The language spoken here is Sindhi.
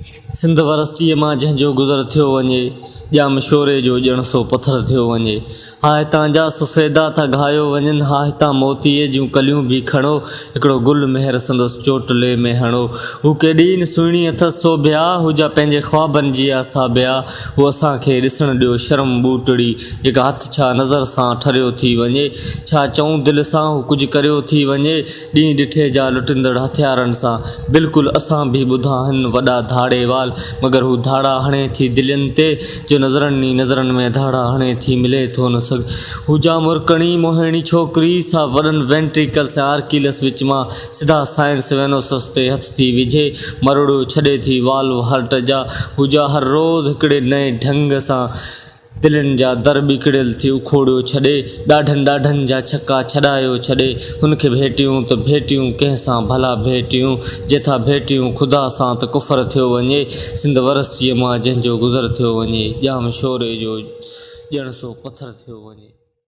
سنڌ ورسٽيء مان جنهن جو گذر ٿيو وڃي، ڄام شوري جو ڄڻ سو پٿر ٿيو وڃي. ها هتان جا سفيدا ٿا گهايو وڃن، ها هتان موتيء جون ڪليون به کڻو، هڪڙو گل مهر سندس چوٽلي ۾ هڻو. هو ڪيڏي نه سهڻي اٿس سوڀيا، هو جا پنهنجي خوابن جي آ ساڀيا، هو اسان کي ڏسڻ ڏيو شرم ٻوٽڙي، جيڪا هٿ ڇا نظر سان ٺريو ٿي وڃي، ڇا چئون دل سان هو ڪجهه ڪريو ٿي وڃي. ڏينهن ڏٺي جا لٽيندڙ هٿيارن سان بلڪل اسان ڀي ٻڌا هن وڏا ڌاڙيوال مگر هو ڌاڙا هڻي ٿي دلين تي جو نظرن ئي نظرن ۾ ڌاڙا هڻي ٿي ملي ٿو نه سگهه هو جا مرڪڻي موهيڻي ڇوڪري سا وڏن وينٽريڪلس ۽ آرڪيلس وچ مان سڌا سائنس وينوسس تي هٿ ٿي وجهي مروڙيو ڇڏي ٿي والو هرٽ جا هو جا هر روز هڪڙي نئين ڍنگ سان دلين جا در ٻيڪڙيل ٿي اکوڙيو ڇڏي، ڏاڍن ڏاڍن جا ڇڪا ڇڏايو ڇڏي، هن کي ڀيٽيون ته ڀيٽيون ڪنهن سان ڀلا ڀيٽيون، جي ٿا ڀيٽيون خدا سان ته ڪفر ٿيو وڃي، سنڌ ورثجيء مان جنهن جو گذر ٿيو وڃي، ڄام شوري جو ڄڻ سو پٿر ٿيو وڃي.